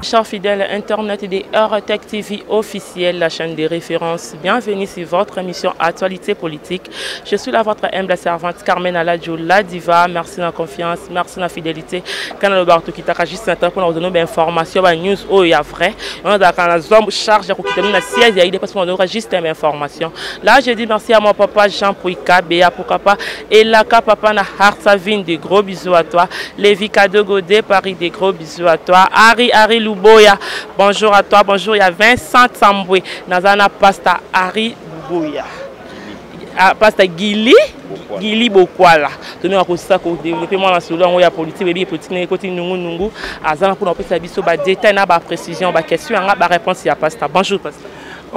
Chers fidèles internautes de Eurotech TV officielle, la chaîne des références, bienvenue sur votre émission Actualité politique. Je suis là votre humble servante Carmen Aladjo, la diva. Merci de la confiance, merci de la fidélité. Quand le bar tokitaka juste un temps pour nous donner des informations, des news, oh, il y a vrai. On a dans la charge, il siège, il y a parce qu'on aura juste une information. Là, je dis merci à mon papa Jean Pouika, Béa, pourquoi pas, et Laka, papa na Hartsavine, des gros bisous à toi. Lévi Kadogo de Paris, des gros bisous à toi. Harry, Harry Luboya, bonjour à toi, bonjour. Il y a Vincent Tamboué, Nazana Pasta, Harry Luboya. Ah, Pasta Gili, Gili Bokwala. Tomi akosisa kodévelopper mwa masolo yango ya politique, oyebi politique ndenge ekoti nungunungu, aza na mpona kopesa biso badétail na baprécision, baquestion yanga, baréponse ya pasta. Bonjour pasta.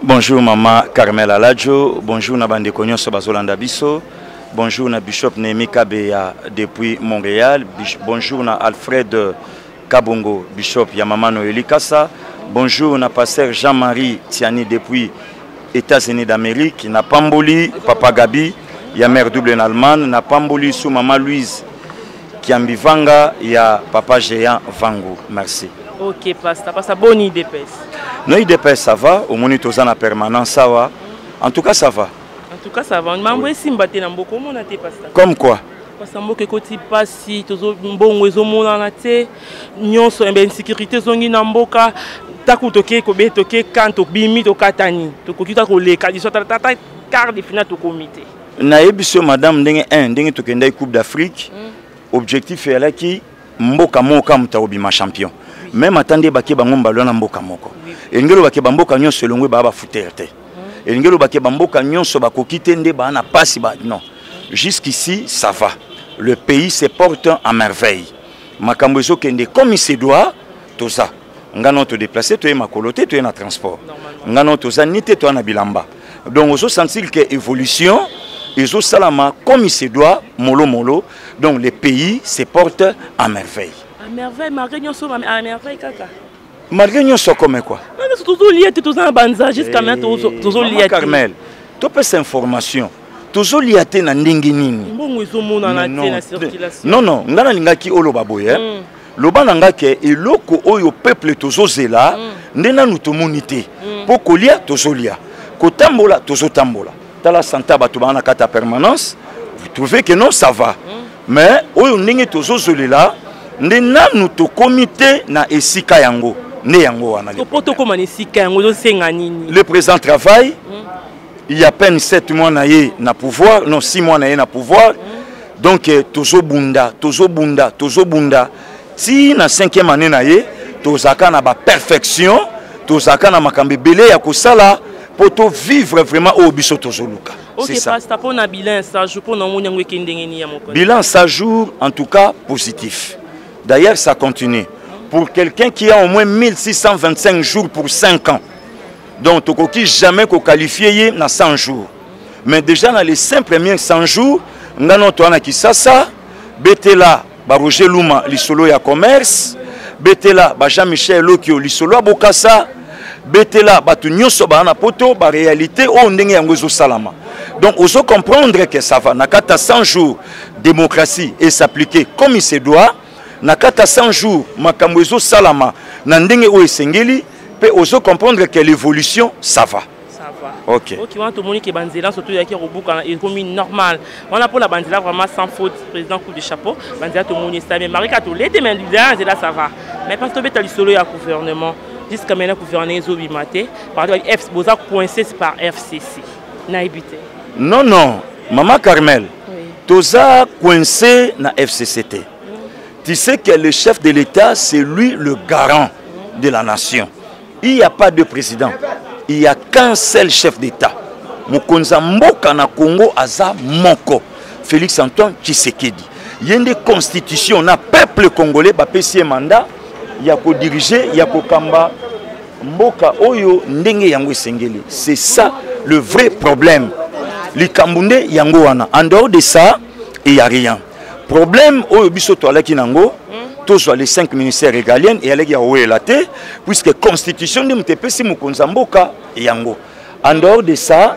Bonjour maman Carmel Aladjo, bonjour na bandeko nyonso bazolanda biso, bonjour na Bishop Néhémie Kabeya depuis Montréal, bonjour na Alfred Kabongo, Bishop ya maman Noélie Kassa, bonjour na pasteur Jean-Marie Tiani depuis États-Unis d'Amérique, na Pamboli Papa Gabi ya mère double en Allemagne, na Pamboli sous maman Louise Kiambivanga ya papa Géant Vangu. Merci. Ok pasteur, pasteur bonne UDPS. Non UDPS ça va, omoni toza na permanence ça va. En tout cas ça va. En tout cas ça va. Mambo esimba te na mboko omona te pasteur. Comme quoi? Pasteur mboka ekoti pasi, tozo mbongo ezomonana te, nyonso embe insécurité ezongi na mboka. Taku toke kobe toke kan tobimi tokatani. Tokoki ta koleka liso tata tata quart de finale tokomi te. Nayebi so madame ndenge 1 ndenge tokendaki Coupe d'Afrique. Objectif eyalaki mboka moko moto akobima champion. Même ata nde bake bango mbalo na mboka moko. Elingi olobake bamboka nyonso elongwe baa bafutere te. Elingi olobake bamboka nyonso bakoki te nde baa na pasi ba non. Jusqu'ici ça va. Le pays se porte en merveille. Makambo ezokende comme il se doit, toza. Ngano to déplacer toye makolo te, toye na transport. Ngano toza ni te toye na bilamba. Donc ozo sentir que évolution ezosalama comme il se doit, molo molo. Donc le pays se porte en merveille. En merveille, malgré nyonso, à merveille kaka. Malgré nyonso comme quoi? Non, mais surtout lié toza na banza jusqu'à maintenant tozo lié. Carmel, to pesa information. Tozo lié te na ndenge nini? Mbongo ezomonana te na circulation. Non non, nga nalingaki oloba boye. Loba na nga ke eloko oyo peuple tozozela nde nanu tomoni te. Po kolia tozolia, kotambola tozotambola. Tala santa bato bana na kati ya permanence, vous trouvez que non ça va. Mais oyo ndenge tozozolela nde nanu tokomi te na esika yango. Nde yango wana. Po tokoma na esika yango ozosenga nini? Le président travaille. Il y a à peine 7 mois na ye na pouvoir, non 6 mois na ye na pouvoir. Donc tozobunda, tozobunda, tozobunda. Ti na 5e année na ye, tozaka na ba perfection, tozaka na makambo ebele ya kosala po to vivre vraiment oyo biso tozoluka. Ok, C'est ça. Pasteur, pour na bilan 100 jours, pour na moni yango ekende ndenge nini ya mokonzi? Bilan 100 jours, en tout cas positif. D'ailleurs, ça continue. Pour quelqu'un qui a au moins 1625 jours pour 5 ans, donc tokoki jamais ko qualifier ye na 100 jours. Mais déjà dans les 5 premiers 100 jours, ngano to na Kisasa, betela ba Roger Luma lisolo ya commerce, betela ba Jean-Michel Lokio lisolo ya Bokassa, betela bato nyonso ba na poto ba réalité oyo ndenge yango ezosalama. Donc ozo comprendre que ça va na kata 100 jours démocratie et s'appliquer comme il se doit. Na kata 100 jours makambo ezosalama na ndenge oyo esengeli, pe ozo comprendre que l'évolution ça va. Ça va. Ok. Ok, wana tomoni ke banzela surtout yaki robuka et komi normal. Wana pour la banzela vraiment sans faute, président coup de chapeau. Banzela tomoni ça mais Marika to lete mais nzela ça va. Mais parce que beta lisolo ya gouvernement jusqu'à maintenant gouvernement ezo bima te. Par exemple F boza coincé par FCC. Naibité. Non non, maman Carmel. Oui. Toza coincé na FCCT. Tu sais que le chef de l'État, c'est lui le garant de la nation. Il n'y a pas de président. Il n'y a qu'un seul chef d'État. Mokonza mboka na Congo aza moko. Félix Antoine Tshisekedi. Il y a une constitution, na peuple congolais ba pesi mandat ya ko diriger, ya ko kamba mboka oyo ndenge yango esengeli. C'est ça le vrai problème. Likambo nde yango wana. En dehors de ça, il y a rien. Problème oyo biso toalaki nango, tozwa les 5 ministères régaliennes et alaki ya kowela te, puisque constitution nde moto epesi mokonzi ya mboka yango. En dehors de ça,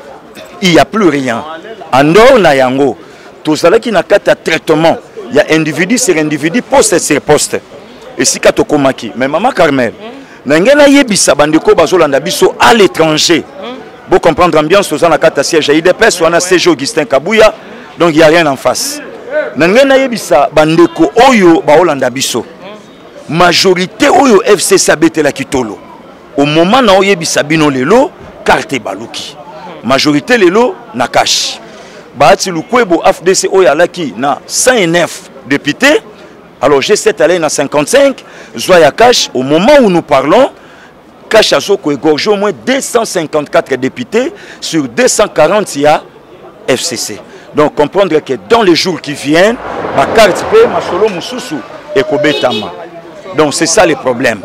Il y a plus rien. En dehors na yango, tozalaki na kati ya traitement ya individu sur individu, poste sur poste. Esika tokomaki. Mais Mama Carmel, na ngai nayebisa bandeko bazolanda biso à l'étranger. Bo comprendre ambiance, toza na kati ya siège ya UDPS, wana CG Augustin Kabuya, donc il y a rien en face. Na ngai nayebisa bandeko oyo baolanda biso. Majorité oyo FCC abetelaki tolo. Au moment na oyebisa bino lelo, carte baluki. Majorité lelo na cash. Bahati Lukwebo AFDC oyo alaki na 109 députés, alors G7 allait na 55, zwa ya cash. Au moment où nous parlons, cash azoko égorgé au moins 254 députés sur 240 ya FCC. Donc comprendre que dans les jours qui viennent, ma carte pe masolo mususu ekobetama. Donc c'est ça le problème.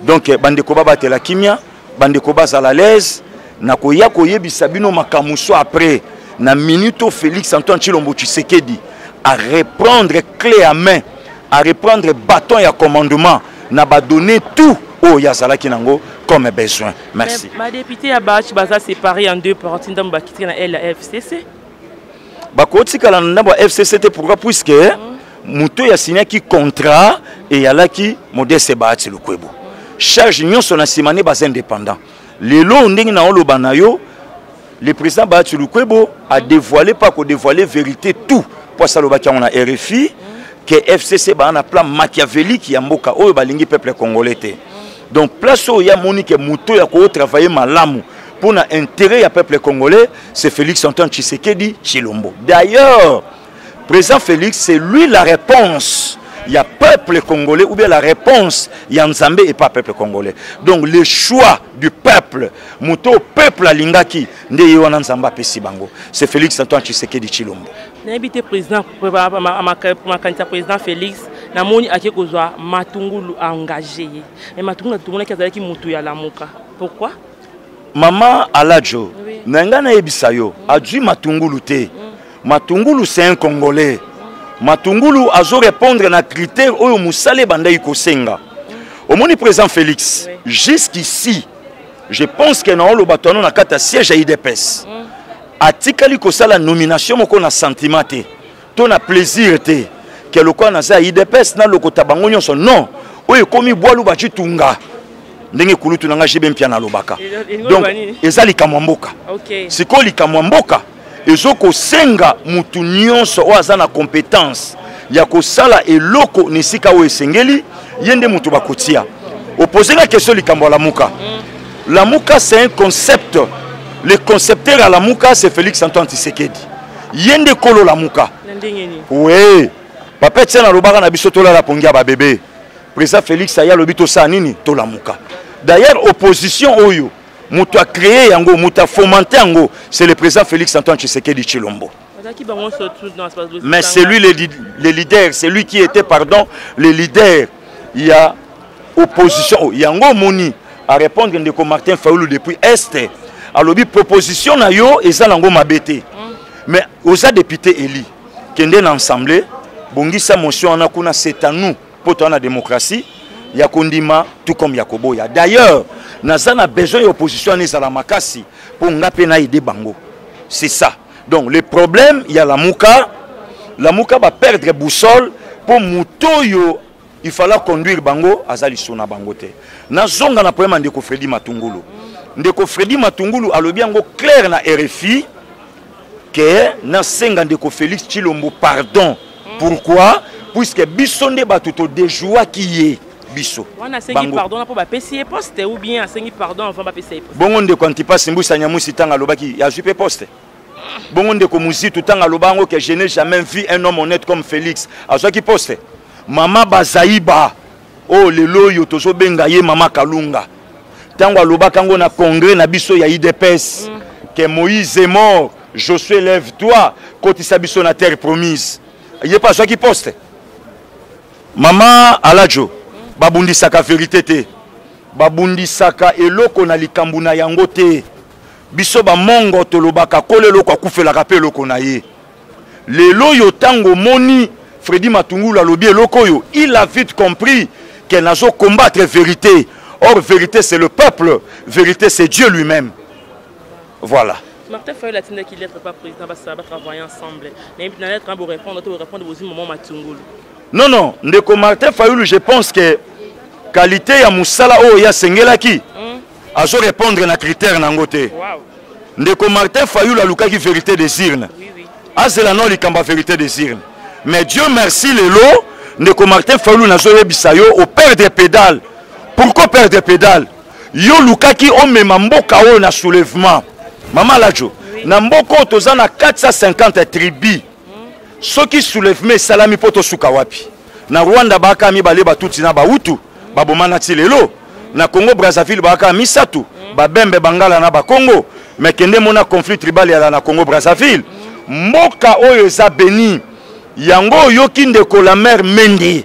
Donc bandeko babatela kimia, bandeko bazala à l'aise, nakoya koyebisa bino makambo so après na minute Félix Antoine Tshilombo Tshisekedi à reprendre clé à main, à reprendre bâton ya commandement, na ba donner tout oyo yazalaki nango comme besoin. Merci. Ma député ya Bahati baza séparé en deux parties, ndambo bakitiki na LFCC. Bakotikala na ndambo ya FCC te, pourquoi? Puisque moto ya signaki contrat eyalaki Modeste Bahati Lukwebo. Charge nyonso na nsima ne baza indépendant. Lelo ndenge na oloba na yo, le président Bahati Lukwebo a dévoilé, pas ko dévoiler vérité tout. Po asalobaki yango na RFI que FCC ba na plan machiavélique ya mboka oyo balingi peuple congolais te. Donc place oyo ya moni que moto ya ko travailler malamu pour na intérêt ya peuple congolais, c'est Félix Antoine Tshisekedi Tshilombo. D'ailleurs, président Félix, c'est lui la réponse. Il y a peuple congolais ou bien la réponse, il y a Nzambe et pas peuple congolais. Donc le choix du peuple, moto peuple alingaki, nde ye wana Nzambe apesi bango. C'est Félix Antoine Tshisekedi Tshilombo. Nayebi te président, makanisa président Félix, namoni ake kozwa Matungulu engagé ye. Mais Matungulu tomonaki azalaki motu ya Lamuka. Pourquoi? Mama Aladjo, oui. Na nga nayebisa yo, azwi Matungulu te. Matungulu c'est un Congolais. Matungulu azo répondre na critère oyo musale bandai kosenga. Omoni président Félix, oui. Jusqu'ici, je pense que na oloba tono na kata siège ya UDPS. Atikali kosala nomination moko na sentiment te, to na plaisir te, ke lokola naza ya UDPS na lokota bango nyonso. Non, oyo ekomi bwalu bacitunga. Ndenge kulutu na nga JB Mpiana alobaka. Donc eza likambo ya mboka. Sikoyo likambo ya mboka ezokosenga mutu nyonso oyo aza na compétence ya kosala eloko na esika oyo esengeli, ye nde mutu bakotia. Opose nga question likambo ya Lamuka. Lamuka c'est un concept. Le concepteur ya Lamuka c'est Félix Antoine Tshisekedi. Ye nde kolo Lamuka. Oui. Papa Etienne alobaka na biso tolala pongi ya ba bébé. Président Félix aya alobi tosala nini? Tolamuka. D'ailleurs opposition oyo moto a créé yango, moto a fomenté yango, c'est le président Félix Antoine Tshisekedi Tshilombo. Mais c'est lui le leader, c'est lui qui était, pardon, le leader. Il y a opposition. Yango moni à répondre ndeko Martin Fayulu depuis Est. Alobi proposition na yo eza nango mabete. Mais oza député élu, kende na assemblée, bongisa motion wana kuna, c'est à nous pour toi na démocratie ya kondima tout comme ya koboya. D'ailleurs, naza na besoin ya opposition wana ezala makasi pour nga pe na aider bango. C'est ça. Donc le problème ya Lamuka, Lamuka va perdre boussole pour mutoyo il fallait conduire bango azali sona bango te. Na zonga na problème ndeko Freddy Matungulu. Ndeko Freddy Matungulu alobi yango clair na RFI que na senga ndeko Félix Tshilombo pardon. Pourquoi? Puisque biso nde bato to déjouaki ye biso. Wana asengi pardon na po bapesi ye poste ou bien asengi pardon avant bapesi ye poste. Bongo ndeko Antipas Mbusa Nyamwisi tanga alobaki azwi pe poste. Bongo ndeko Muzitu tanga aloba yango que je n'ai jamais vu un homme honnête comme Félix. Azwaki poste. Mama Bazaiba oh lelo oyo tozobenga ye Mama Kalunga. Tango alobaka yango na congrès na biso ya UDPS que Moïse est mort, Josué lève-toi, kotisa biso na terre promise. Ye pa azwaki poste. Mama Aladjo, babundisaka vérité te. Babundisaka eloko na likambo na yango te. Biso ba mongo tolobaka kolo eloko akufelaka pe eloko na ye. Lelo yo tango moni Freddy Matungulu alobi eloko oyo, il a vite compris que nazo combattre vérité. Or vérité c'est le peuple, vérité c'est Dieu lui-même. Voilà. Martin Fayulu atindaki lettre pa président basala batravailler ensemble. Nayebi na lettre bo répondre to répondre bozwi moment matungulu. Non non, ndeko Martin Fayulu, je pense que qualité ya mosala oyo ye asengelaki azo répondre na critère nango te. Wow. Ndeko Martin Fayulu alukaki vérité des urnes. Oui, oui. Azela no likambo ya vérité des urnes. Mais Dieu merci lelo ndeko Martin Fayulu nazoyebisa yo o perdre pédale. Pourquoi perdre pédale? Yo lukaki omema mboka oyo na soulèvement. Mama Ladjo, oui. Na mboka oyo toza na 450 tribus. Soki soulèvement esalami mpo tosuka wapi? Na Rwanda baaka mibale batutsi na bahutu babomana ti lelo. Na Congo Brazzaville baaka misato babembe bangala na bakongo. Mais kende mona conflit tribal yala na Congo Brazzaville. Mboka oyo eza béni. Yango oyoki ndeko la mère Mende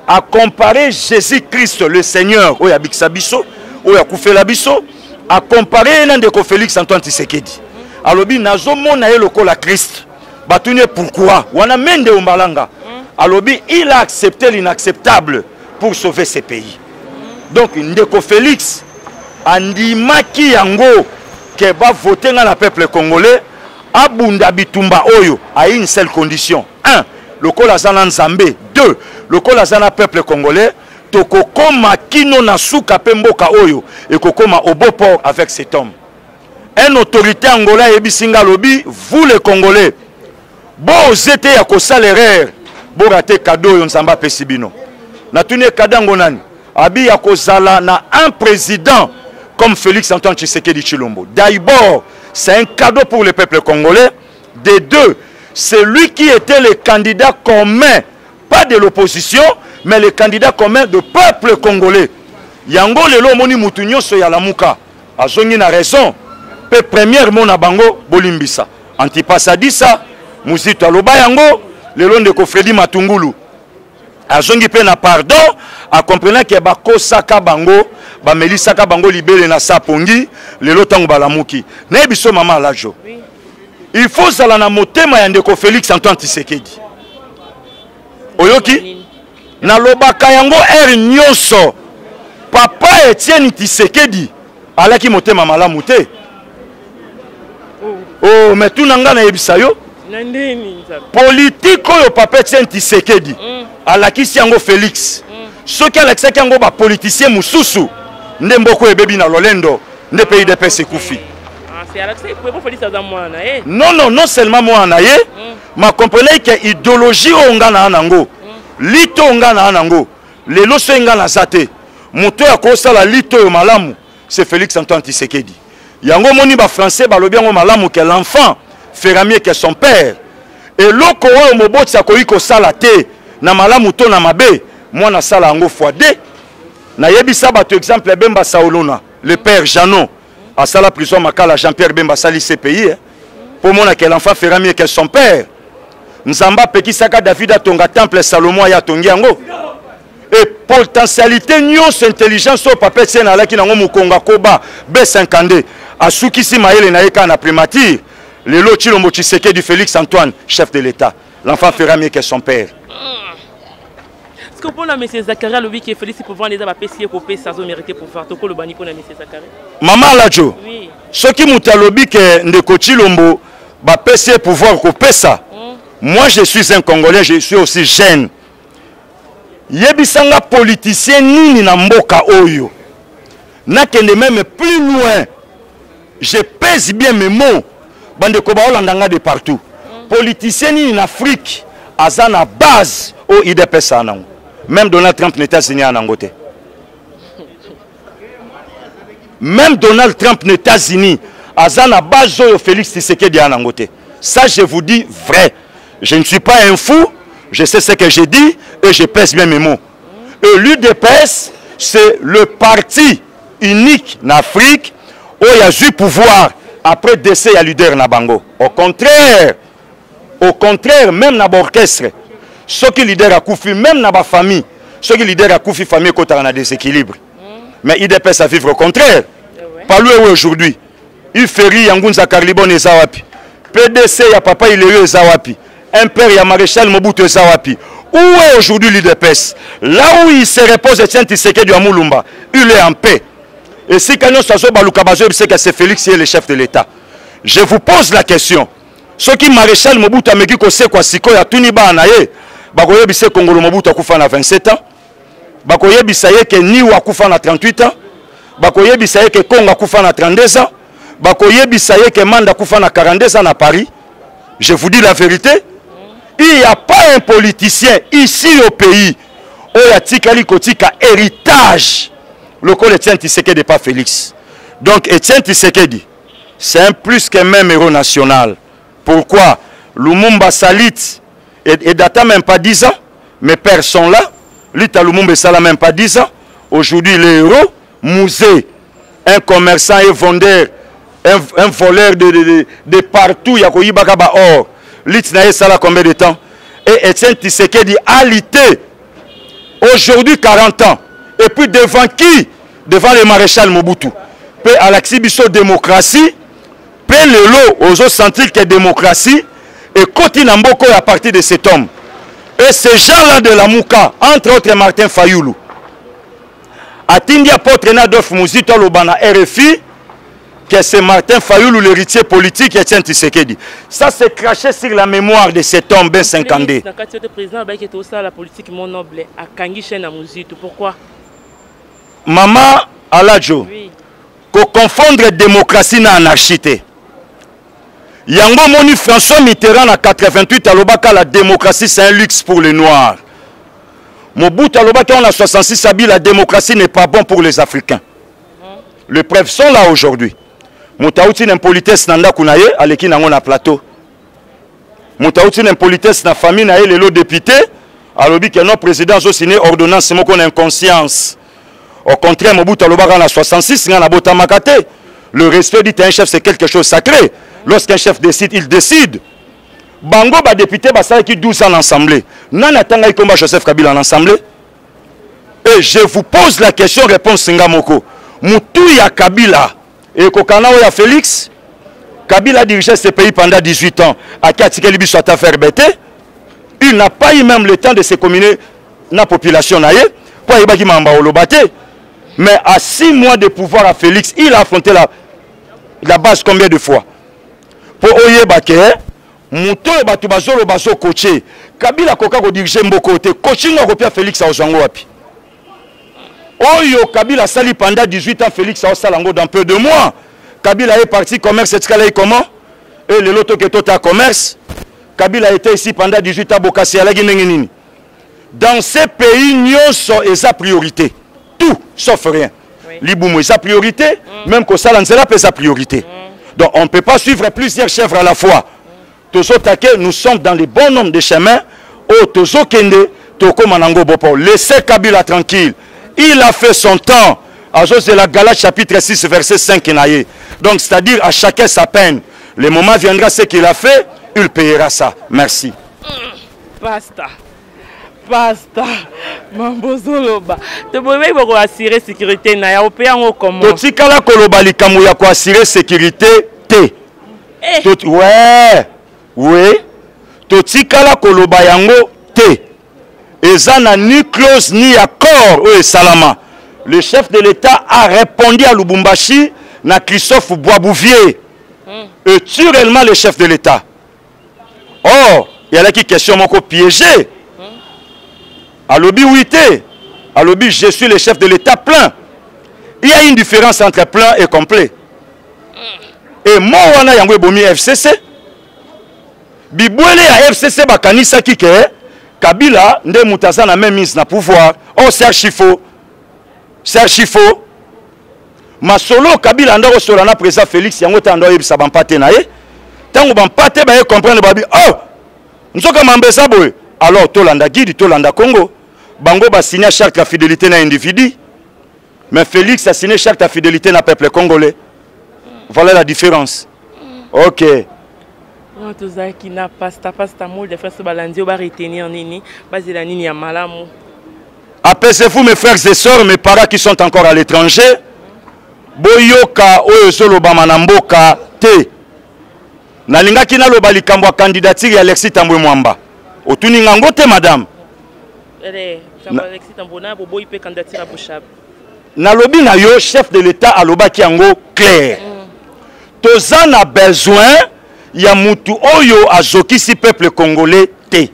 a comparé Jésus-Christ le Seigneur oyo abikisa biso, oyo akufela biso, a comparé na ndeko Félix Antoine Tshisekedi. Alobi nazomona ye lokola Christ. Batuni ye pourquoi? Wana Mende Ombalanga. Alobi il a accepté l'inacceptable pour sauver ce pays. Donc ndeko Félix andimaki yango ke ba voter nga na peuple congolais abunda bitumba oyo à une seule condition. 1, lokola aza na Nzambe. 2, lokola aza na peuple congolais, tokokoma kino na suka pe mboka oyo ekokoma au beau port avec cet homme. Un autorité angolais ayebisi nga alobi, vous les Congolais, boze te ya kosala erreur, borate cadeau oyo Nzambe apesi bino. Natuni ye cadeau yango nani? Abi ya kozala na un président comme Félix Antoine Tshisekedi Tshilombo. D'abord, c'est un cadeau pour le peuple congolais. De deux, c'est lui qui était le candidat commun, pas de l'opposition, mais le candidat commun de peuple congolais. Yango lelo omoni mutu nyonso ya Lamuka azongi na raison pe première mot na bango bolimbisa. Antipas Adisa, Muzito aloba yango, lelo ndeko Freddy Matungulu azongi pe na pardon, a comprenant que bakosaka bango, bamelisaka bango libele na sapongi, lelo tango balamuki. Nayebi biso mama Alajo. Oui. Il faut zala na motema ya ndeko Félix Antoine Tshisekedi. Oyoki? Nalobaka yango heure nyonso. Papa Etienne Tshisekedi alaki motema malamu te. Oh, mais tuna nga nayebisa yo. Na ndeni nzambe. Politique oyo Papa Etienne Tshisekedi alakisi yango Félix. Soki alakisaki yango ba politiciens mosusu nde mboko ebebi na lolendo nde pe UDPS ekufi. Ah, c'est alakisi po Félix aza mwana na ye. Non, non, non seulement mwana na ye, ma comprenez que idéologie oyo nga na nango, lito oyo nga na nango, lelo soki nga naza te, moto oyo akosala lito oyo malamu, c'est Félix Antoine Tshisekedi. Yango moni ba français balobi yango malamu que l'enfant fera mieux que son père. Eloko oyo moboti akoki kosala te na malamu to na mabe, mwana asala yango fois deux. Nayebisa bato exemple ya Bemba Saolona, le père Jeannot asala prison Makala, Jean-Pierre Bemba asali CPI, hein. Po mona que l'enfant fera mieux que son père. Nzamba apekisaka David atonga temple, Salomon aya atongi yango. Et potentialité nyonso, intelligence oyo Papa Etienne alaki nango mokonga koba B52 asukisi mayele na ye kaka na primature. Lelo Tshilombo Tshisekedi Félix Antoine, chef de l'État. L'enfant fera mieux que son père. Parce que pour la monsieur Zakaria alobi que Félix pouvoir les a bapesi ye kopesa azo mériter pouvoir. Tokoloba ni pona monsieur Zakaria. Mama Ladjo. Oui. Soki moto alobi que ndeko Tshilombo bapesi ye pouvoir kopesa. Moi je suis un Congolais, je suis aussi jeune. Yebisanga politicien nini na mboka oyo. Nakende même plus loin. Je pèse bien mes mots. Bandeko baolanda nga de partout. Politicien nini na Afrique aza na base oyo UDPS aza nango. Même Donald Trump na États-Unis aza nango te. Même Donald Trump na États-Unis aza na base oyo Félix Tshisekedi aza nango te. Ça je vous dis vrai. Je ne suis pas un fou, je sais ce que je dis et je pèse bien mes mots. Et l'U D P S, c'est le parti unique en Afrique où il y a eu pouvoir après décès ya leader na bango. Au contraire, au contraire, même na orchestre, ce qui leader a koufi, même na ba famille, ce qui leader a koufi, famille kota na déséquilibre. Mais UDPS a vivre au contraire. Palou est aujourd'hui. Iferi Yangunza Karlibon eza wapi? PDC ya papa Ileyo eza wapi? Un père ya maréchal Mobutu eza wapi? Où est aujourd'hui l'U D P S? Là où il se repose Etienne Tshisekedi ya Mulumba, il est en paix. Et si Kanyo Sazo Baluka Bazo, il sait que c'est Félix qui est le chef de l'État. Je vous pose la question. Soki Maréchal Mobutu ameki kosekwa sikoyo, atuni bana na ye, bakoyebisa ye Kongolo Mobutu akufa na 27 ans, bakoyebisa ye ke Niwa akufa na 38 ans, bakoyebisa ye ke Kongo akufa na 32 ans, bakoyebisa ye ke Manda akufa na 42 ans na Paris. Je vous dis la vérité, il n'y a pas un politicien ici au pays oyo atikali kotika héritage lokola Etienne Tshisekedi, pas Félix. Donc Etienne Tshisekedi, c'est un plus que même héros national. Pourquoi? Lumumba Salit et data même pas 10 ans. Mes pères sont là. Lita Lumumba Sala même pas 10 ans. Aujourd'hui, les héros, Mzee, un commerçant et vendeur, un voleur de partout, ya koyibaka ba or. Lit na sala combien de temps? Et Etienne Tshisekedi a lutté aujourd'hui 40 ans. Et puis devant qui? Devant le maréchal Mobutu. Pe alakisi biso démocratie, pe lelo ozo sentir que démocratie ekoti na mboka à partir de cet homme. Et ces gens-là de la Mouka, entre autres Martin Fayulu, atindi apôtre na Adolphe Muzito aloba na RFI que c'est Martin Fayulu l'héritier politique Etienne Tshisekedi. Ça, c'est craché sur la mémoire de cet homme Ben 52. Na kati ya président abayaki tosala la politique mon noble, akangi chaîne ya Muzito, pourquoi? Mama Alajo, Oui. Confondre démocratie na anarchie te. Yango moni François Mitterrand na 88 alobaka la démocratie, c'est un luxe pour les Noirs. Mobutu alobaki en 66 abi la démocratie n'est pas bon pour les Africains. Les preuves sont là aujourd'hui. Moto auti na impolitesse na ndako na ye, aleki nango na plateau. Moto auti na impolitesse na famille na ye, lelo député, alobi que non, président azosigner ordonnance moko na inconscience. Au contraire, Mobutu alobaka na 66, nga nabotamaka te. Le respect dit un chef, c'est quelque chose sacré. Lorsqu'un chef décide, il décide. Bango ba député basalaki 12 ans l'Assemblée. Nani atangaki komba Joseph Kabila en Assemblée? Et je vous pose la question, réponse nga moko. Mutu ya Kabila et kokana ya Félix. Kabila a dirigé ce pays pendant 18 ans. Aki atikeli biso ata faire bête. Il n'a pas eu même le temps de se communiquer na population na ye. Po ayebaki mamba oloba te. Mais à 6 mois de pouvoir à Félix, il a affronté la base combien de fois? Po oyeba ke moto oyo bato bazoloba bazokoche Kabila akoka kodiriger mboka te, coaching akopia Félix aozwango wapi? Oyo Kabila asali pendant 18 ans, Félix aosala yango dans peu de mois. Kabila est parti, commerce etikala ye comment? Et lelo toke tota commerce. Kabila était ici pendant 18 ans, Bokasi alaki ndenge nini? Dans ces pays nyonso eza priorité, tout sauf rien. Libumu eza priorité, même kosala nzela mpe eza priorité. Donc on ne peut pas suivre plusieurs chèvres à la fois. Tozotake, nous sommes dans le bon nombre de chemins oyo tozokende, tokóma nango bopo. Laissez Kabila tranquille, il a fait son temps. Azozela Galates chapitre 6 verset 5 na ye. Donc c'est-à-dire à chacun sa peine, le moment viendra, ce qu'il a fait, il payera ça. Merci. Pasta, pasta, mambo ozoloba, toboyebaki bokoassurer sécurité na ya ope yango comment? Totikala koloba likambo ya koassurer sécurité te. Eh. Ouais, oui, totikala koloba yango te. Eza na ni clause ni accord oyo esalama. Le chef de l'État a répondu à Lubumbashi na Christophe Boisbouvier. Et réellement le chef de l'État, or ezalaki question moko piégé. Alobi oui te, alobi je suis le chef de l'État plein. Il y a une différence entre plein et complet. Et mo wana yango ebomi FCC. Bibwele ya FCC bakanisaki ke Kabila nde moto aza na même mise na pouvoir. Or c'est archi faux, c'est archi faux. Masolo Kabila anda kosola na président Félix, yango te anda oyebisa bampate na ye. Ntango bampate baye comprendre, babi oh, nzoka mambe eza boye. Alors tolanda guide, tolanda Congo. Bango basigna charte ya fidélité na individu, mais Félix a signé charte ya fidélité na peuple congolais. Voilà la différence. Ok. Wana tozalaki na pasta, pasta mot de fin, balandi oyo baretenir nini, bazela nini ya malamu? Apaisez-vous, mes frères et sœurs, mes parents qui sont encore à l'étranger. Boyoka oyo ezolobama na mboka te. Nalingaki naloba likambo ya candidature ya Alexis Tambwe Mwamba. Otuni ngango te, madame. Alexis Tambwe na boboyi mpe candidature ya Boshab. Nalobi na yo, chef de l'État alobaki yango clair. Toza na besoin ya mutu oyo azokisi peuple congolais te.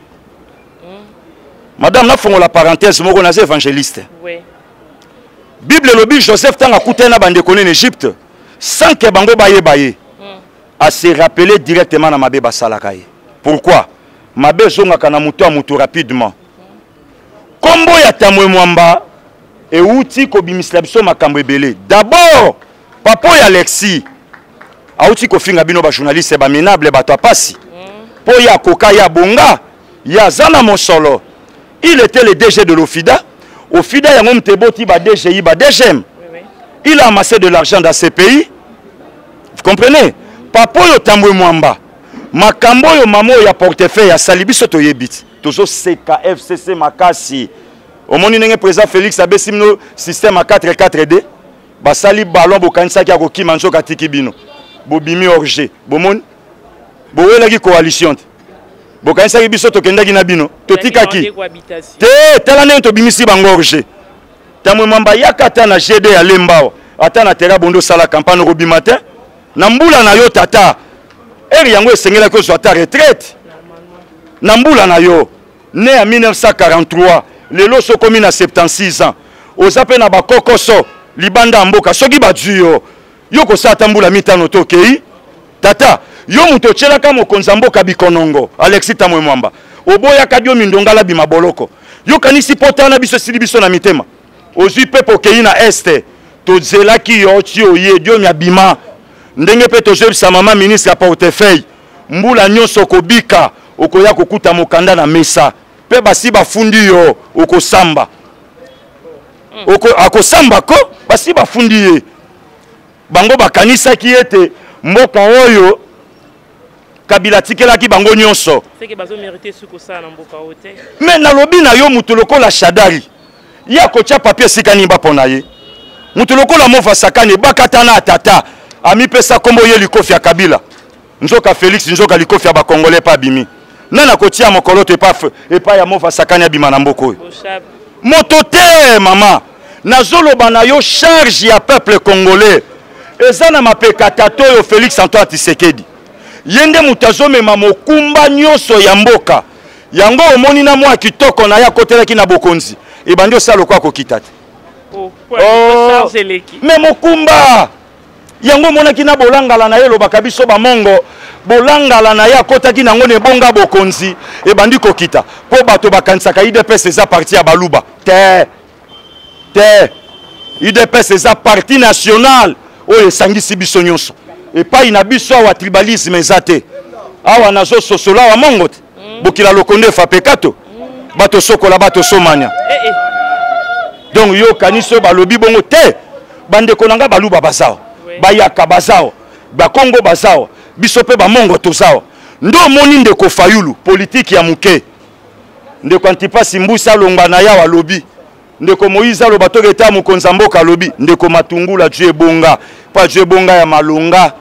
Madame, nafongola parenthèse moko, naza évangéliste. Oui. Bible elobi Joseph ntango akutani na bandeko ne na Egypte sans que bango bayeba ye, a se rappeler directement na mabe basalaka ye. Pourquoi? Mabe ezongaka na moto ya moto rapidement. Kombo ya Tamwe Mwamba euti kobimisela biso makambo ebele. D'abord, papa oyo Alexis auti kofinga bino bajournaliste baminable, bato ya pasi, mpo ye akoka, ye abonga, ye aza na mosolo. Il était le DG de l'OFIDA. OFIDA yango moto eboti ba DGI, ba DGM. Oui. Il a amassé de l'argent dans ce pays. Vous comprenez? Papa oyo Tambwe Mwamba, makambo oyo mama oyo ya portefeuille asali biso toyebi ti. Tozoseka FCC makasi. Omoni ndenge président Félix abesi bino système ya 4-4-2, basali ballon bokanisaki akokima, nzoka atiki bino. Bobimi hors-jeu. Bomoni? Bowelaki coalition te. Bokanisaki biso tokendaki na bino, totikaki. Te, tala ndenge tobimisi bango hors-jeu. Tambwe Mwamba yaka ata na GD ya Lemba, ata na terrain bondo sala campagne okobima te. Na mbula na yo tata, ere yango esengelaki ozwa ata retraite. Na mbula na yo, né ya 1943, lelo sokomi na 76 ans, oza pe na bakokoso libanda ya mboka, soki bazwi yo, yo kosala ata mbula mitano to okei. Tata, yo moto otielaka mokonzi ya mboka bikonongo, Alexis Tambwe Mwamba, oboyaka Diomi Ndongala bima boloko. Yo kanisi pota na biso esili biso na mitema. Ozwi pepo okei na este, tozelaki yo ti oye, Diomi abima. Ndenge pe tozoyebisa mama ministre ya portefeuille, mbula nyonso okobika, okoya kokuta mokanda na mesa. Pe basi bafundi yo, okosamba. Akosamba ko, basi bafundi ye. Bango bakanisaki ete mboka oyo Kabila atikelaki bango nyonso. C'est que bazo mériter su kosala na mboka oyo te. Mais nalobi na yo, moto lokola Shadary, ye akotia papier esika nini bapona ye? Moto lokola Mova Sakani, bakata na tata, amipesa kombo ye likofi ya Kabila. Nzoka Félix, nzoka likofi ya ba Congolais pa abimi. Nani akotia mokolo to epa ya Mova Sakani abima na mboka oyo? Moto te, mama. Nazoloba na yo charge ya peuple congolais eza na mapeka tata oyo Félix Antoine Tshisekedi. Ye nde moto azomema mokumba nyonso ya mboka. Yango omoni na mwa kitoko na ye akotelaki na bokonzi, ebandi osala lokola kokita te. Oh, oh. Mais mokumba yango omonaki na bolangala na ye, elobaka biso bamongo, bolangala na ye akotaki nango na ebonga bokonzi ebandi kokita, mpo bato bakanisaka UDPS eza parti ya baluba te. Te, UDPS eza parti national oyo esangisi biso nyonso. Epai na biso awa tribalisme eza te. Awa nazososola awa mongo te. Bokila lokondo efape kato. Bato sokola, bato somanya. Donc yo kanisi oyo balobi bongo te. Bandeko na nga baluba bazawa, bayaka bazawa, bakongo bazawa, biso pe bamongo tozawa. Ndo omoni ndeko Fayulu politique ya moke. Ndeko Antipasi Mbusa alongwa na yawa alobi. Ndeko Moïse aloba toke eta mokonzi ya mboka alobi. Ndeko Matungulu azwi ebonga, po azwi ebonga ya malonga.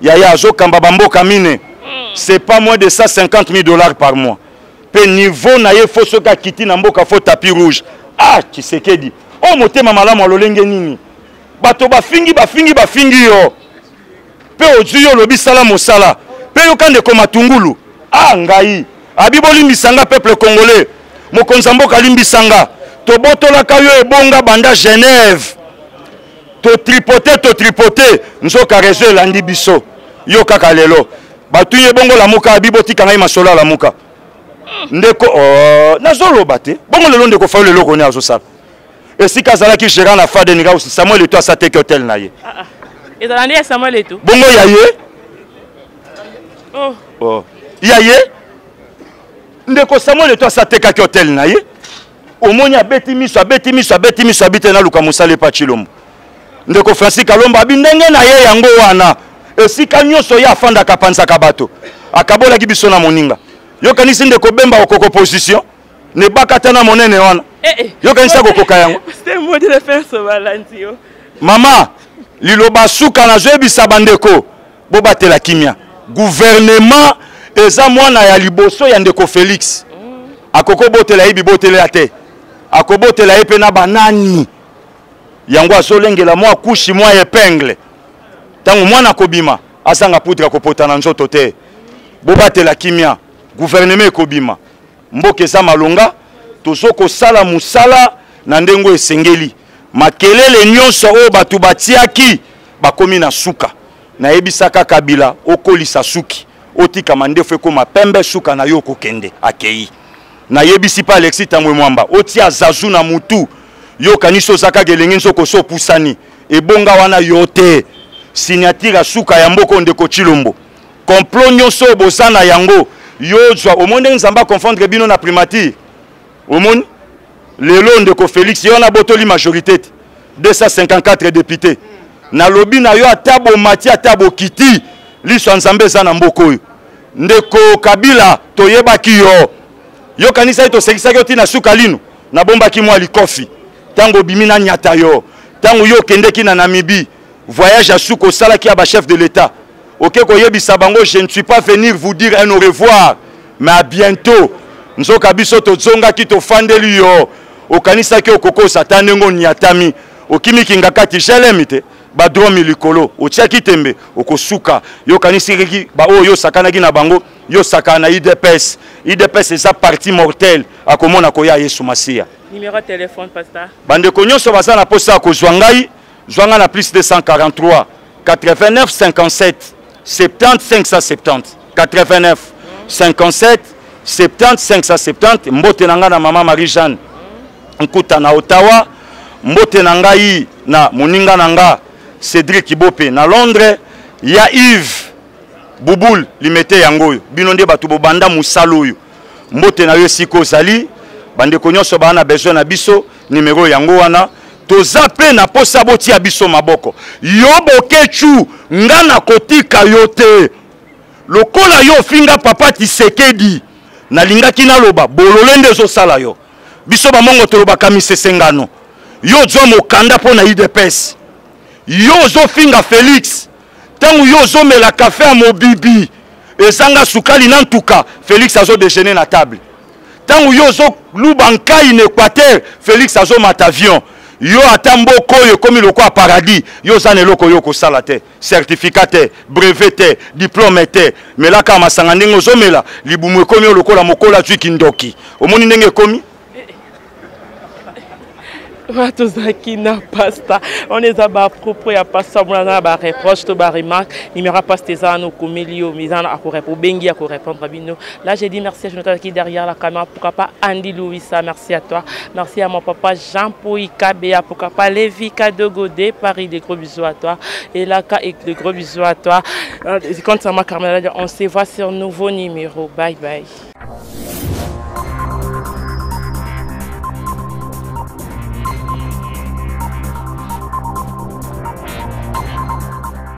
Yaya azokamba ba mboka mine. C'est pas moins de 150 000 $ par mois. Pe niveau na ye fo soki akiti na mboka fo tapis rouge. Ah Tshisekedi, o motema malamu alolenge nini? Bato bafingi, bafingi, bafingi yo. Pe ozwi yo lobi sala mosala. Pe yoka ndeko Matungulu. Ah ngai, abi bolimbisa nga peuple congolais. Mokonzi ya mboka limbisa nga. Tobotolaka yo ebonga banda Genève. To tripoter, to tripoter, nzoka réseau elandi biso. Yo kaka lelo. Batu ye bongo lamuka, abi botika ngai masolo ya lamuka. Ndeko, oh, nazoloba te. Bongo lelo ndeko Fayulu eloko nini azosala? Esika azalaki gérant na Faden House, Samuel Eto'o asateki hotel na ye. Ah, ah. Ezala nde ya Samuel Eto'o. Bongo ya ye? Oh. Oh. Ya ye? Ndeko Samuel Eto'o asatekaki hotel na ye. Omoni abeti miso, abeti miso, abeti miso, abite na luka mosala epa Tshilombo. Ndeko Francis Kalombo abi ndenge na ye yango wana. Esika nyonso ye afandaka apanzaka bato. Akabolaki biso na moninga. Yokanisi ndeko Bemba okoko position. Ne bakata na monene wana. Eh, eh. Yokanisi akokoka yango. C'est mot de la fin, so balandi yo. Mama, liloba suka nazoyebisa bandeko, bobatela kimia. Gouvernement eza mwana ya liboso ya ndeko Félix. Akoko botela ye bibotela te. Akobotela ye pe na banani. Yango azolengela mwa kushi mwa épingle. Tango mwana kobima, Azanga poudre ya kopota na nzoto te. Bobatela kimia, gouvernement ekobima, mboka eza malonga, tozo kosala mosala na ndenge oyo esengeli. Makelele nyonso oyo bato batiaki bakomi na suka. Nayebisaka Kabila okolisa suki, otika mandefu ekoma pembe, suka na yo okokende. Akei. Nayebisi mpe Alexis Tambwe Mwamba otia zazu na mutu, yo okanisi oza kaka elenge nzoko so opusani ebonga wana yo te. Signature ya suka ya mboka ndeko Tshilombo, complot nyonso oyo boza na yango yo ozwa. Omoni ndenge Nzambe aconfondre bino na primature? Omoni lelo ndeko Felix ye wana abotoli majorité te, 254 députés. Nalobi na yo, ata bomati ata bokiti, liso ya Nzambe eza na mboka oyo. Ndeko Kabila, toyebaki yo, yokanisaki tosekisaki yo ntina suka lino, nabombaki mwa likofi ntango obimi na nyata yo. Ntango yo okendeki na Namibie, voyage ya suka osalaki ya bachef de l'État, oke koyebisa bango je ne suis pas venir vous dire un au revoir mais à bientôt. Nzoka biso tozongaki tofandeli yo, okanisaki okokosa ata ndenge onyatami, okimi Kingakati jelemi te, badromi likolo, otiaki tembe, okosuka. Yo okanisaki baoyo yo osakanaki na bango, yo osakana na UDPS. UDPS eza parti mortel, akomona koya Yesu Masiya. Numéro ya téléphone, pasteur. Bandeko nyonso baza na posa ya kozwa ngai, zwa ngai na plus 243 89 57 70 570, 89 57 70 570. Mbote na ngai na mama Marie Jeanne Nkuta na Ottawa, mbote na ngai na moninga na nga Cédric Ibope na Londres, ya Yves Bubul Limete yango oyo bino nde bato bobanda mosala oyo. Mbote na yo esika ozali, bandeko nyonso baa na besoin na biso, numero yango wana. Toza mpe na posa botia biso maboko. Yo Boketshu, nga nakotika yo te. Lokola yo ofinga papa Tshisekedi, nalingaki naloba bolole nde ezosala yo. Biso bamongo tolobaka misesengano. Yo ozwa mokanda mpo na UDPS, yo ozofinga Felix ntango yo ozomela kafe ya mobibi ezanga sukali na ntuka, Felix azodejeuner na table. Ntango yo ozoluba nkai na Équateur, Felix azomata avion. Yo ata mboka oyo ekomi lokola paradis, yo oza na eloko oyo okosala te, certificat te, brevet te, diplôme te. Melaka masanga ndenge ozomela, libumu ekomi oyo lokola mokolo azwi kindoki. Omoni ndenge ekomi? Wana tozalaki na pasta wana, eza bapropos ya pasta. Mona na bareproche to baremarque, numéro ya pasta eza wana, okomeli yo eza wana, obengi akorépondre bino. Là, j'ai dit merci à Jonathan qui derrière la caméra, pourquoi pas Andy Louissa, merci à toi, merci à mon papa Jean Pouy Kabea, pourquoi pas Lévi Kadogo de Paris, des gros bisous à toi, et Laka et de gros bisous à toi. Quant à moi, Carmela, on se voit sur nouveau numéro. Bye bye.